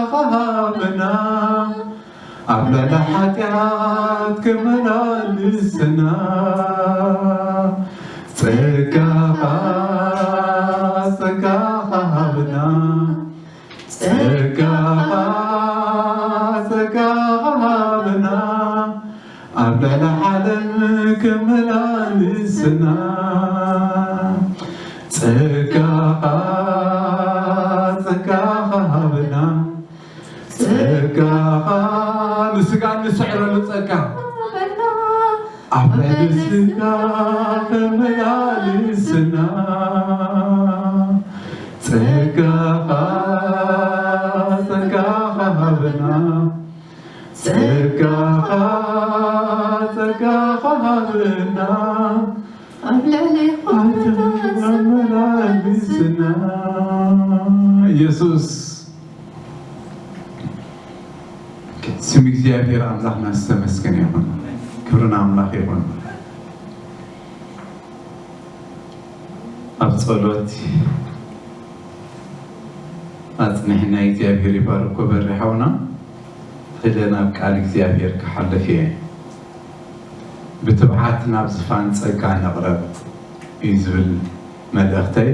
ሃብና፣ ኣብ ልዕሊ ሓጢኣት ክመላልስና። ጸጋኻ፣ ጸጋኻ ሃብና፣ ጸጋኻ፣ ጸጋኻ ሃብና፣ ኣብ ልዕሊ ዓለም ክመላልስና። ጸጋኻ፣ ጸጋኻ ሃብና፣ ጸጋኻ፣ ንስጋ እንስዕረሉ ጸጋ፣ ኣብ ልዕሊ ስጋ ክመላልስና። ጸጋኻ፣ ጸጋኻ ሃብና፣ ጸጋኻ፣ ጸጋኻ ሃብና፣ ኣብ ልዕሊ ኩነታት ኣመላልስና። ኢየሱስ፣ ስም እግዚኣብሔር ኣምላኽና ዝተመስገነ ይኹን። ክብሪ ንኣምላኽ ይኹን። ኣብ ጸሎት ኣጽኒሕና እግዚኣብሔር ይባርኮ በሪ ሓውና። ክደ ናብ ቃል እግዚኣብሔር ክሓልፍ እየ። ብትብዓት ናብ ዝፋን ጸጋ ንቕረብ እዩ ዝብል መልእኽተይ።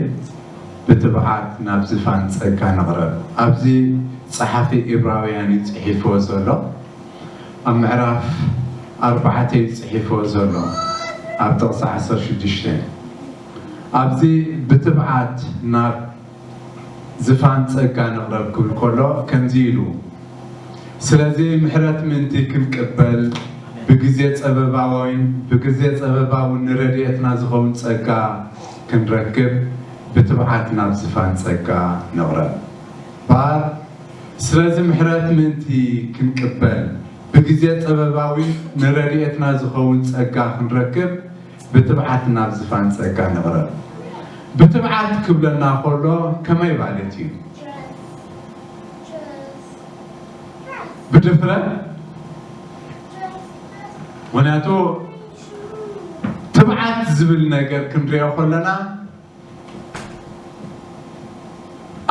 ብትብዓት ናብ ዝፋን ጸጋ ንቕረብ። ኣብዚ ጸሓፊ ኢብራውያን እዩ ጽሒፍዎ ዘሎ። ኣብ ምዕራፍ ኣርባዕተ እዩ ጽሒፍዎ ዘሎ። ኣብ ጥቕሲ ዓሰርተ ሽዱሽተ። ኣብዚ ብትብዓት ናብ ዝፋን ጸጋ ንቕረብ ክብል ከሎ ከምዚ ኢሉ፣ ስለዚ ምሕረት ምእንቲ ክንቅበል ብግዜ ጸበባዊን ብግዜ ጸበባውን ንረድኤትና ዝኸውን ጸጋ ክንረክብ ብትብዓት ናብ ዝፋን ጸጋ ንቕረብ። ባር፣ ስለዚ ምሕረት ምእንቲ ክንቅበል ብግዜ ጸበባዊን ንረድኤትና ዝኸውን ጸጋ ክንረክብ ብትብዓት ናብ ዝፋን ጸጋ ንቕረብ። ብትብዓት ክብለና ከሎ ከመይ ማለት እዩ? ብድፍረት? ምኽንያቱ ትብዓት ዝብል ነገር ክንሪኦ ከለና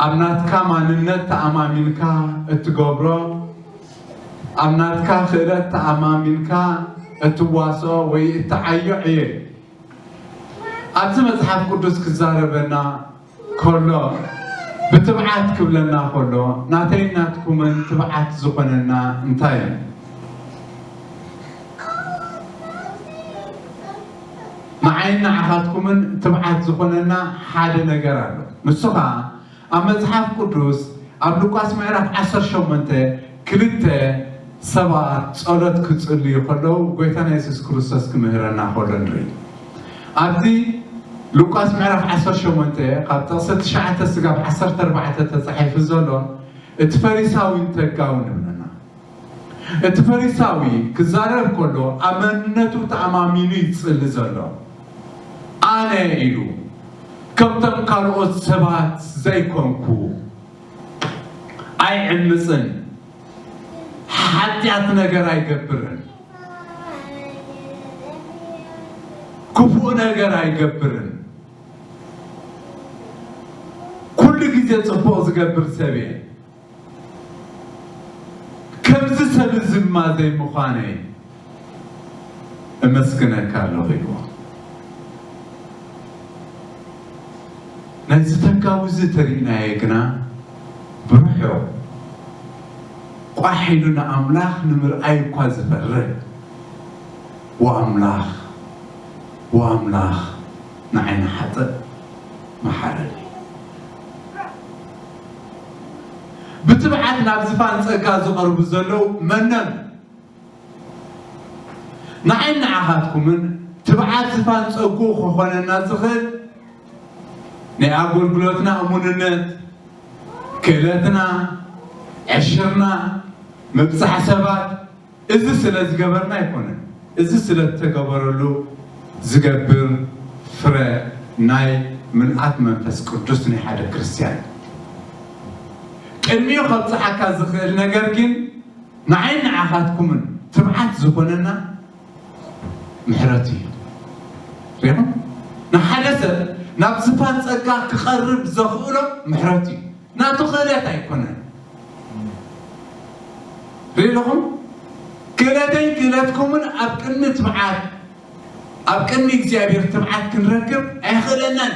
ኣብ ናትካ ማንነት ተኣማሚንካ እትገብሮ፣ ኣብ ናትካ ክእለት ተኣማሚንካ እትዋስኦ ወይ እትዓዮ ዕዮ እዩ። ኣብዚ መጽሓፍ ቅዱስ ክዛረበና ከሎ፣ ብትብዓት ክብለና ከሎ፣ ናተይን ናትኩምን ትብዓት ዝኾነና እንታይ እዩ? ንዓይን ንዓኻትኩምን ትብዓት ዝኾነና ሓደ ነገር ኣሎ። ንሱ ኸኣ ኣብ መጽሓፍ ቅዱስ ኣብ ሉቃስ ምዕራፍ ዓሰርተ ሸሞንተ ክልተ ሰባት ጸሎት ክጽልዩ ከለዉ ጎይታና የሱስ ክርስቶስ ክምህረና ከሎ ንርኢ። ኣብዚ ሉቃስ ምዕራፍ ዓሰርተ ሸሞንተ ካብ ጥቕሲ ትሽዓተ ስጋብ ዓሰርተ ኣርባዕተ ተጻሒፉ ዘሎ እቲ ፈሪሳዊን ተጋውን ንብለና። እቲ ፈሪሳዊ ክዛረብ ከሎ ኣብ መንነቱ ተኣማሚኑ ይጽሊ ዘሎ። ኣነ ኢሉ ከምቶም ካልኦት ሰባት ዘይኮንኩ፣ ኣይዕምጽን፣ ሓጢኣት ነገር ኣይገብርን፣ ክፉእ ነገር ኣይገብርን፣ ኩሉ ግዜ ጽቡቕ ዝገብር ሰብ እየ። ከምዚ ሰብ እዚ ድማ ዘይምዃነይ እመስግነካ ኣለኹ ኢልዎ። ናይዚ ተጋዊ እዚ ተሪእናዮ ግና ብርሑቕ ቋሕ ኢሉ ንኣምላኽ ንምርኣይ እኳ ዝፈርህ፣ ወኣምላኽ፣ ወኣምላኽ ንዓይ ንሓጥእ መሓረኒ። ብትብዓት ናብ ዝፋን ጸጋ ዝቐርቡ ዘለዉ መነን? ንዓይን ንዓኻትኩምን ትብዓት ዝፋን ጸጉ ክኾነና ዝኽእል ናይ ኣገልግሎትና እሙንነት፣ ክእለትና፣ ዕሽርና፣ ምብጻሕ ሰባት፣ እዚ ስለ ዝገበርና ኣይኮነን። እዚ ስለ እተገበረሉ ዝገብር ፍረ ናይ ምልኣት መንፈስ ቅዱስ ናይ ሓደ ክርስትያን እዩ። ቅድሚኡ ከብጽሓካ ዝኽእል ነገር ግን ንዓይን ንዓኻትኩምን ትብዓት ዝኾነና ምሕረት እዩ። ሪኹም? ንሓደ ሰብ ናብ ዝፋን ጸጋ ክቐርብ ዘኽእሎ ምሕረት እዩ። ናቱ ክእለት ኣይኮነን። ርኢኹም? ክእለተይን ክእለትኩምን ኣብ ቅድሚ ትብዓት፣ ኣብ ቅድሚ እግዚኣብሔር ትብዓት ክንረክብ ኣየኽእለናን።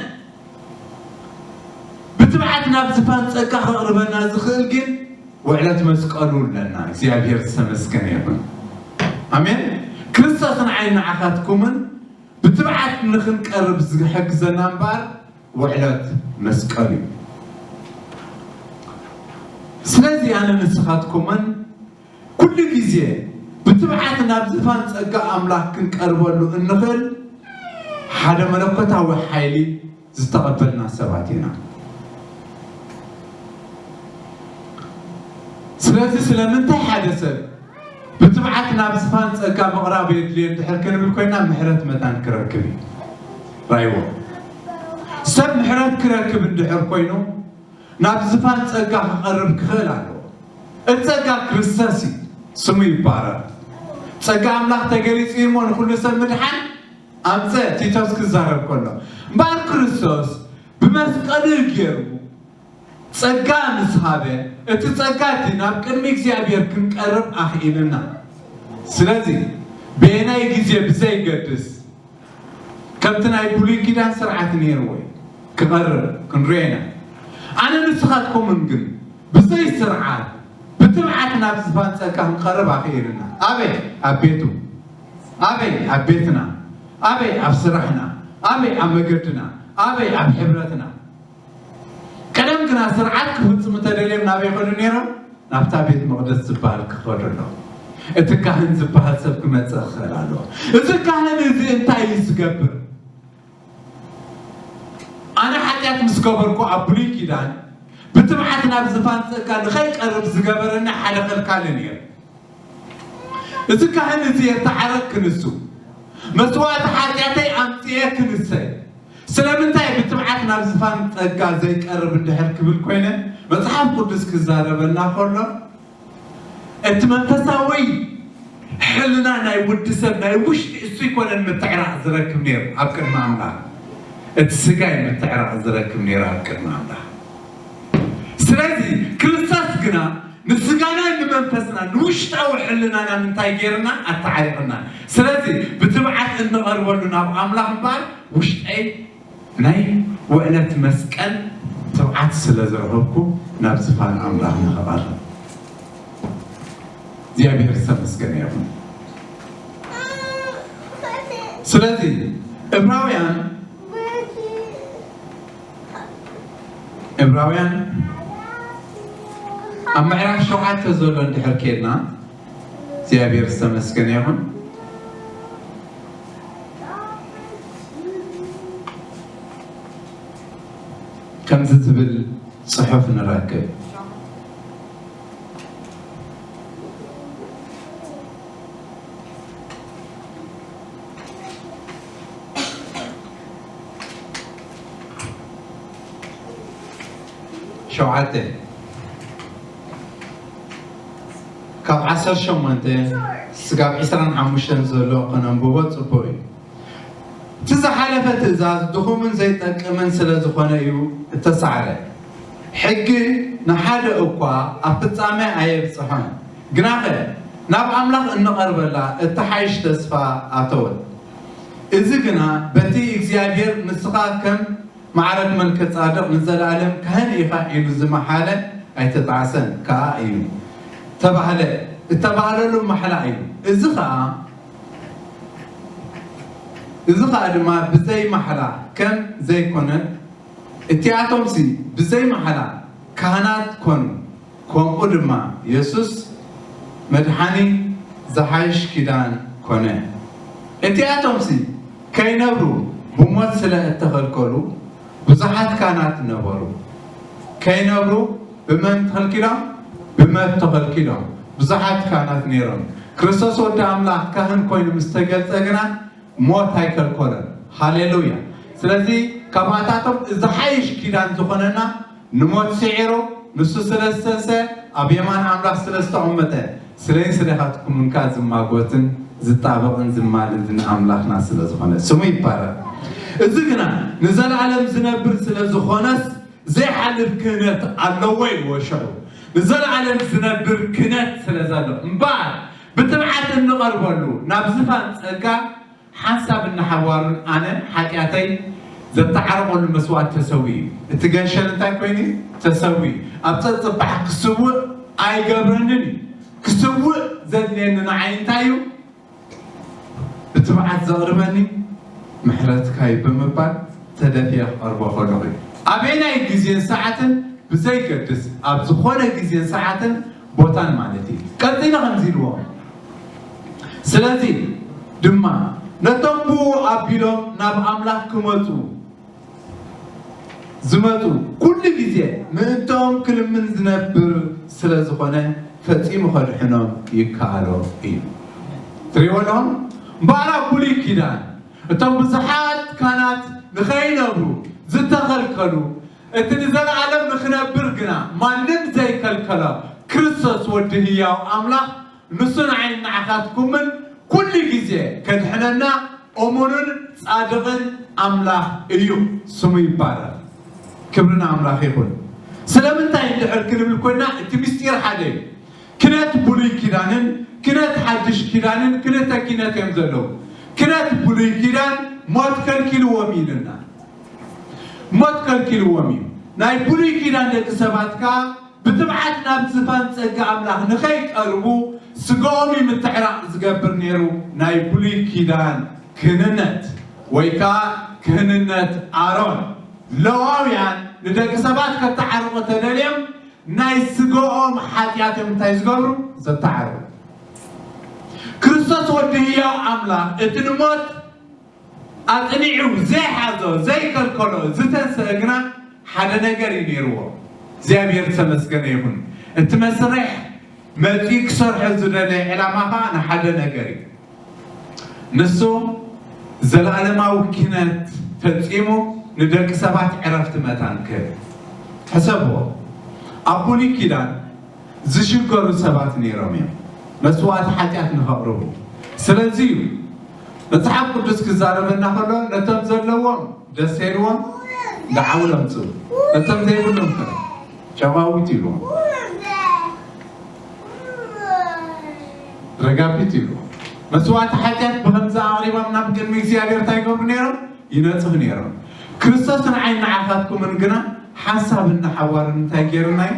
ብትብዓት ናብ ዝፋን ጸጋ ከቕርበና ዝኽእል ግን ውዕለት መስቀሉ ኣለና። እግዚኣብሔር ዝተመስገነ ይኹን። ኣሜን። ክርስቶስ ንዓይ ንዓኻትኩምን ብትብዓት ንኽንቀርብ ዝሕግዘና እምበኣር ውዕለት መስቀሉ እዩ። ስለዚ ኣነ ንስኻትኩምን ኩሉ ግዜ ብትብዓት ናብ ዝፋን ጸጋ ኣምላኽ ክንቀርበሉ እንኽእል ሓደ መለኮታዊ ሓይሊ ዝተቐበልና ሰባት ኢና። ስለዚ ስለምንታይ ሓደ ሰብ ብትብዓት ናብ ዝፋን ጸጋ ምቕራብ የድልዮ እንድሕር ክንብል ኮይና ምሕረት መታን ክረክብ እዩ። ራይዎ ሰብ ምሕረት ክረክብ እንድሕር ኮይኑ ናብ ዝፋን ጸጋ ክቐርብ ክኽእል ኣለዎ። እቲ ጸጋ ክርስቶስ እዩ፣ ስሙ ይባረክ። ጸጋ ኣምላኽ ተገሊጹ እዩ እሞ ንኹሉ ሰብ ምድሓን ኣምጸ ቲቶስ ክዛረብ ከሎ እምበኣር ክርስቶስ ብመስቀሉ ገይሩ ጸጋ ምስ ሃበ እቲ ጸጋ እቲ ናብ ቅድሚ እግዚኣብሔር ክንቀርብ ኣኽኢልና። ስለዚ በየናይ ግዜ ብዘይገድስ ከምቲ ናይ ብሉይ ኪዳን ስርዓት ነይርዎ እዩ ክቐርብ ክንሪኦ ኢና። ኣነ ንስኻትኩምን ግን ብዘይ ስርዓት ብትብዓት ናብ ዝፋን ጸጋ ክንቐርብ ኣኽኢልና። ኣበይ? ኣብ ቤቱ። ኣበይ? ኣብ ቤትና። ኣበይ? ኣብ ስራሕና። ኣበይ? ኣብ መገድና። ኣበይ? ኣብ ሕብረትና። ቀደም ግና ስርዓት ክፍጽሙ ተደልዮም ናበይ ይኸዱ ነይሮም? ናብታ ቤት መቕደስ ዝበሃል ክኸዱ ኣለዎም። እቲ ካህን ዝበሃል ሰብ ክመጽእ ክኽእል ኣለዎ። እዚ ካህን እዚ እንታይ እዩ ዝገብር? ኣነ ሓጢኣት ምስ ገበርኩ ኣብ ብሉይ ኪዳን ብትብዓት ናብ ዝፋን ጸጋ ንኸይቀርብ ዝገበረኒ ሓደ ከልካሊ ነይሩ። እዚ ካህን እዚ የተዓረቅ ክንሱ መስዋዕቲ ሓጢኣተይ ኣምጽኤ ክንሰ ስለምንታይ ብትብዓት ናብ ዝፋን ጸጋ ዘይቀርብ እንድሕር ክብል ኮይነ መጽሓፍ ቅዱስ ክዛረበና ከሎ እቲ መንፈሳዊ ሕልና ናይ ውዲ ሰብ ናይ ውሽጢ እሱ ይኮነን ምትዕራቕ ዝረክብ ነይሩ ኣብ ቅድሚ ኣምላኽ። እቲ ስጋ እዩ ምትዕራቕ ዝረክብ ነይሩ ኣብ ቅድሚ ኣምላኽ። ስለዚ ክርስቶስ ግና ንስጋና ንመንፈስና ንውሽጣዊ ሕልናና እንታይ ገይርና ኣተዓሪቕና። ስለዚ ብትብዓት እንቐርበሉ ናብ ኣምላኽ እምበኣር ውሽጠይ ናይ ውዕለት መስቀል ትብዓት ስለ ዝረኸብኩ ናብ ዝፋን ኣምላኽ ንኽቐርብ እግዚኣብሔር ዝተመስገነ ይኹን። ስለዚ ዕብራውያን ዕብራውያን ኣብ ምዕራፍ ሸውዓተ ዘሎ እንድሕር ኬድና እግዚኣብሔር ዝተመስገነ ይኹን። ከምዚ ትብል ጽሑፍ ንረክብ። ሸውዓተ ካብ ዓሰርተ ሸሞንተ ስጋብ ዕስራን ሓሙሽተን ዘሎ ከነንብቦ ጽቡቕ እዩ። እቲ ዝሓለፈ ትእዛዝ ድኹምን ዘይጠቅምን ስለ ዝኾነ እዩ እተሳዕረ። ሕጊ ንሓደ እኳ ኣብ ፍጻሜ ኣየብጽሖን፣ ግናኸ ናብ ኣምላኽ እንቐርበላ እተሓይሽ ተስፋ ኣተወት። እዚ ግና በቲ እግዚኣብሔር ንስኻ ከም ማዕረግ መልከ ጻድቕ ንዘለኣለም ካህን ኢኻ ኢሉ ዝመሓለ ኣይተጣዕሰን ከኣ እዩ ተባህለ። እተባህለሉ ማሕላ እዩ። እዚ ኸኣ እዚ ኸኣ ድማ ብዘይ ማሕላ ከም ዘይኮነ እቲኣቶምሲ ብዘይ ማሕላ ካህናት ኮኑ። ከምኡ ድማ የሱስ መድሓኒ ዝሓይሽ ኪዳን ኮነ። እቲኣቶምሲ ከይነብሩ ብሞት ስለ እተኸልከሉ ብዙሓት ካህናት ነበሩ። ከይነብሩ ብመን ተኸልኪሎም? ብሞት ተኸልኪሎም ብዙሓት ካህናት ነይሮም። ክርስቶስ ወዲ ኣምላኽ ካህን ኮይኑ ምስ ተገልጸ ግና ሞት ኣይከልከሎን። ሃሌሉያ። ስለዚ ካብኣታቶም ዝሓይሽ ኪዳን ዝኾነና ንሞት ስዒሩ ንሱ ስለ ዝተንሰ ኣብ የማን ኣምላኽ ስለ ዝተቐመጠ ስለይ ስለኻትኩምን ከኣ ዝማጎትን ዝጣበቕን ዝማልድን ኣምላኽና ስለ ዝኾነ ስሙ ይባረክ። እዚ ግና ንዘለኣለም ዝነብር ስለ ዝኾነስ ዘይሓልፍ ክህነት ኣለዎ ኢልዎ ሽዑ። ንዘለኣለም ዝነብር ክህነት ስለ ዘሎ እምበኣር ብትብዓት እንቐርበሉ ናብ ዝፋን ጸጋ ሓንሳብ እናሓዋሩን ኣነ ሓጢኣተይ ዘተዓርቐሉ መስዋእቲ ተሰዊኡ እዩ። እቲ ገንሸል እንታይ ኮይኑ እዩ? ተሰዊኡ እዩ። ኣብ ጸጽባሕ ክስውእ ኣይገብረንን እዩ። ክስውእ ዘድልየኒ ንዓይ እንታይ እዩ? ብትብዓት ዘቕርበኒ ምሕረትካ እዩ ብምባል ተደፊአ ክቐርቦ ከለኹ እዩ። ኣበየናይ ግዜን ሰዓትን ብዘይገድስ ኣብ ዝኾነ ግዜን ሰዓትን ቦታን ማለት እዩ። ቀጺለ ከምዚ ኢልዎም። ስለዚ ድማ ነቶም ብኡ ኣቢሎም ናብ ኣምላኽ ክመጹ ዝመጹ ኩሉ ግዜ ምእንትኦም ክልምን ዝነብር ስለ ዝኾነ ፈጺሙ ከድሕኖም ይከኣሎ እዩ። ትሪእዎ ኣለኹም? እምበኣር ኣብ ብሉይ ኪዳን እቶም ብዙሓት ካህናት ንኸይነብሩ ዝተኸልከሉ፣ እቲ ንዘለኣለም ንኽነብር ግና ማንም ዘይከልከሎ ክርስቶስ ወዲ ህያው ኣምላኽ ንሱ ንዓይን ንዓኻትኩምን ኩሉ ግዜ ከድሕነና እሙንን ጻድቕን ኣምላኽ እዩ። ስሙ ይባረኽ። ክብሪ ንኣምላኽ ይኹን። ስለምንታይ እንድሕር ክንብል ኮይና እቲ ምስጢር ሓደ እዩ። ክነት ብሉይ ኪዳንን ክነት ሓድሽ ኪዳንን ክልተ ኪነት እዮም ዘለዉ። ክነት ብሉይ ኪዳን ሞት ከልኪልዎም ኢልና ሞት ከልኪልዎም እዩ። ናይ ብሉይ ኪዳን ደቂ ሰባት ከኣ ብትብዓት ናብ ዝፋን ጸጋ ኣምላኽ ንኸይቀርቡ ስጋኦም እዩ ምትዕራቕ ዝገብር ነይሩ። ናይ ብሉይ ኪዳን ክህንነት ወይ ከኣ ክህንነት ኣሮን ለዋውያን ንደቂ ሰባት ከተዓርቑ ተደልዮም ናይ ስጋኦም ሓጢኣት እዮም እንታይ ዝገብሩ? ዘተዓርቑ። ክርስቶስ ወዲ ህያው ኣምላኽ እቲ ንሞት ኣጽኒዑ ዘይሓዞ ዘይከልከሎ ዝተንስአ ግና ሓደ ነገር እዩ ነይርዎ። እግዚኣብሔር ዝተመስገነ ይኹን። እቲ መስርሕ መጺኡ ክሰርሖ ዝደለየ ዕላማ ኸዓ ንሓደ ነገር እዩ። ንሱ ዘለኣለማዊ ክህነት ፈጺሙ ንደቂ ሰባት ዕረፍቲ መታን ክህብ። ሕሰብዎ፣ ኣብ ብሉይ ኪዳን ዝሽገሩ ሰባት ነይሮም እዮም መስዋእቲ ሓጢኣት ንኸቕርቡ። ስለዚ እዩ መጽሓፍ ቅዱስ ክዛረበና ከሎ ነቶም ዘለዎም ደስ ኢልዎም ደዓውሎም ጽኡ፣ ነቶም ዘይብሎም ከ ጨዋዊት ኢልዎም ረጋቢት ኢልዎም። መስዋእቲ ሓጢኣት ብኸምዚ ኣቕሪቦም ናብ ቅድሚ እግዚኣብሔር እንታይ ይገብሩ ነይሮም? ይነጽሁ ነይሮም። ክርስቶስን ዓይኒ ንዓኻትኩምን ግና ሓንሳብ እናሓዋርን እንታይ ገይርና እዩ?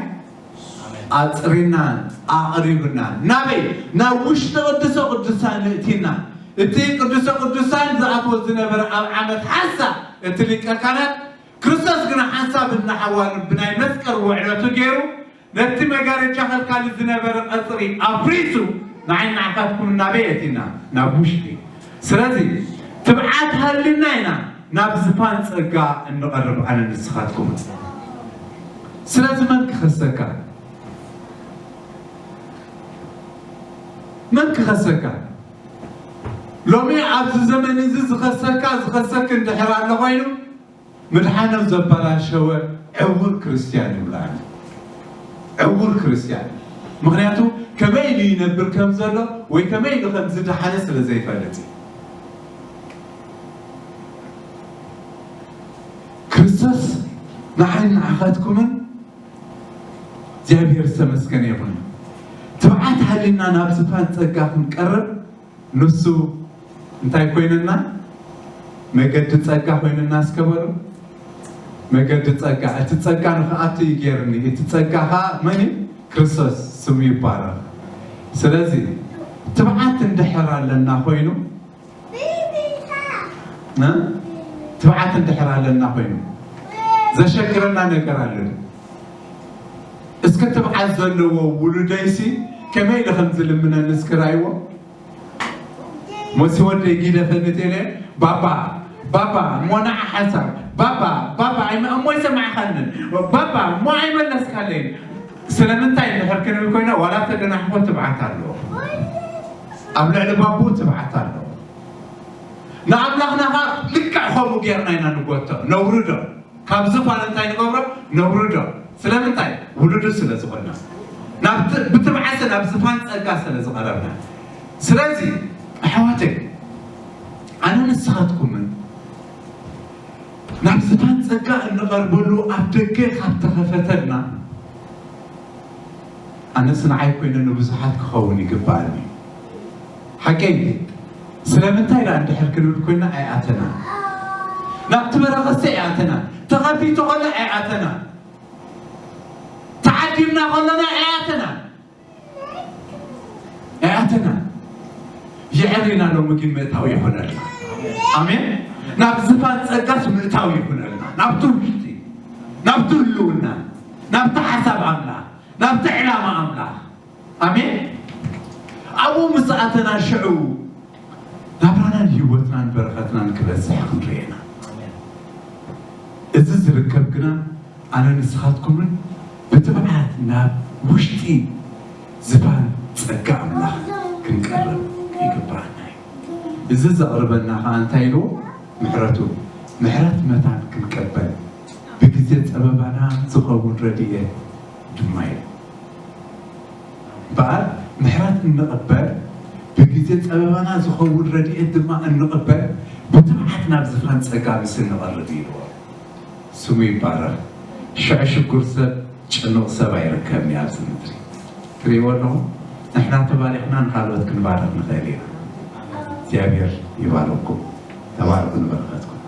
ኣጽሪናን ኣቕሪብናን። ናበይ? ናብ ውሽጢ ቅዱሰ ቅዱሳን እእቲና። እቲ ቅዱሰ ቅዱሳን ዝኣትዎ ዝነበረ ኣብ ዓመት ሓንሳብ እቲ ሊቀ ካህናት ክርስቶስ ግና ሓንሳብ እናሓዋርን ብናይ መስቀል ውዕለቱ ገይሩ ነቲ መጋረጃ ከልካሊ ዝነበረ ቀጽሪ ኣፍሪሱ ንዓይ ንዓኻትኩም ናበይ እቲና? ናብ ውሽጢ። ስለዚ ትብዓት ሃልና ኢና ናብ ዝፋን ጸጋ እንቐርብ ኣነ ንስኻትኩም። ስለዚ መን ክኸሰካ? መን ክኸሰካ? ሎሚ ኣብዚ ዘመን እዚ ዝኸሰካ ዝኸሰክ እንድሕር ኣሎ ኮይኑ ምድሓኖም ዘበላሸወ ዕውር ክርስትያን ይብላኒ። ዕውር ክርስትያን። ምኽንያቱ ከመይ ኢሉ ይነብር ከም ዘሎ ወይ ከመይ ኢሉ ከም ዝደሓነ ስለ ዘይፈልጥ እዩ። ክርስቶስ ንዓይን ንዓኻትኩምን እግዚኣብሔር ዝተመስገነ ይኹን። ትብዓት ሃሊና ናብ ዝፋን ጸጋ ክንቀርብ ንሱ እንታይ ኮይነና? መገዲ ጸጋ ኮይነና እስከ በሉ። መገዲ ጸጋ፣ እቲ ጸጋ ንኽኣቱ እዩ ገይርኒ። እቲ ጸጋ ኸዓ መን እዩ? ክርስቶስ ስሙ ይባረኽ። ስለዚ ትብዓት እንድሕር ኣለና ኮይኑ እ? ትብዓት እንድሕር ኣለና ኮይኑ ዘሸግረና ነገር ኣሎ። እስከ ትብዓት ዘለዎ ውሉደይሲ ከመይ ኢሉ ከም ዝልምነኒ እስኪ ራእይዎ። ሞሲ ወደይ ጊደፈኒ ቴለ ባባ ባባ እሞ ንዓ ሓንሳብ ባባ ባባ ኣይመ እሞ ኣይሰማዕካንን ባባ እሞ ኣይመለስካለይን። ስለምንታይ እንድሕር ክንብል ኮይና ዋላ ተገናሕፎ ትብዓት ኣለዎ። ኣብ ልዕሊ ባቡ ትብዓት ኣለዎ። ንኣምላኽና ኸዓ ልክዕ ከምኡ ጌርና ኢና ንጎቶ ነውርዶ። ካብ ዝፋን እንታይ ንገብሮ? ነውርዶ። ስለምንታይ? ውሉዱ ስለ ዝኾንና። ናብ ት- ብትብዓት ናብ ዝፋን ጸጋ ስለ ዝቐረብና። ስለዚ ኣሕዋተይ ኣነ ንስኻትኩምን ናብ ዝፋን ጸጋ እንቐርበሉ ኣፍ ደገ ካብ ተኸፈተልና፣ ኣነስ ንዓይ ኮይነ ንብዙሓት ክኸውን ይግባኣኒ። ሓቀይ። ስለምንታይ ደኣ እንድሕር ክንብል ኮይና ኣይኣተናን። ናብቲ በረኸትሲ ኣይኣተናን። ተኸፊቱ ከሎ ኣይኣተናን። ተዓዲምና ከሎና ኣይኣተናን። ኣይኣተናን። የዕሪና ሎሚ ግን ምእታው ይኹነልና። ኣሜን። ናብ ዝፋን ጸጋስ ምእታው ይኹነልና። ናብቲ ውሽጢ፣ ናብቲ ህልውና፣ ናብቲ ሓሳብ ኣምላኽ፣ ናብቲ ዕላማ ኣምላኽ። ኣሜን። ኣብኡ ምስ ኣተና ሽዑ ናብራናን ህይወትናን በረኸትናን ክበዝሕ ክንርእየና። እዚ ዝርከብ ግና ኣነ ንስኻትኩምን ብትብዓት ናብ ውሽጢ ዝፋን ጸጋ ኣምላኽ ክንቀርብ ይግባኣና እዩ። እዚ ዘቕርበና ኸዓ እንታይ ኢልዎ? ምሕረቱ። ምሕረት መታን ክንቀበል ብግዜ ጸበባና ዝኸውን ረድኤት ድማ እዩ። እምበኣር ምሕረት እንቕበል፣ ብግዜ ጸበባና ዝኸውን ረድኤት ድማ እንቕበል፣ ብትብዓት ናብ ዝፋን ጸጋ ምስ እንቐርብ እዩ። ስሙ ይባረኽ። ሽዑ ሽጉር ሰብ፣ ጭኑቕ ሰብ ኣይርከብን እዩ ኣብዚ ምድሪ። ትርእይዎ ኣለኹም? ንሕና ተባሪኽና ንኻልኦት ክንባርኽ ንኽእል ኢና። እግዚኣብሔር ይባርኽኩም። ተባረኹ ንበረኸትኩም።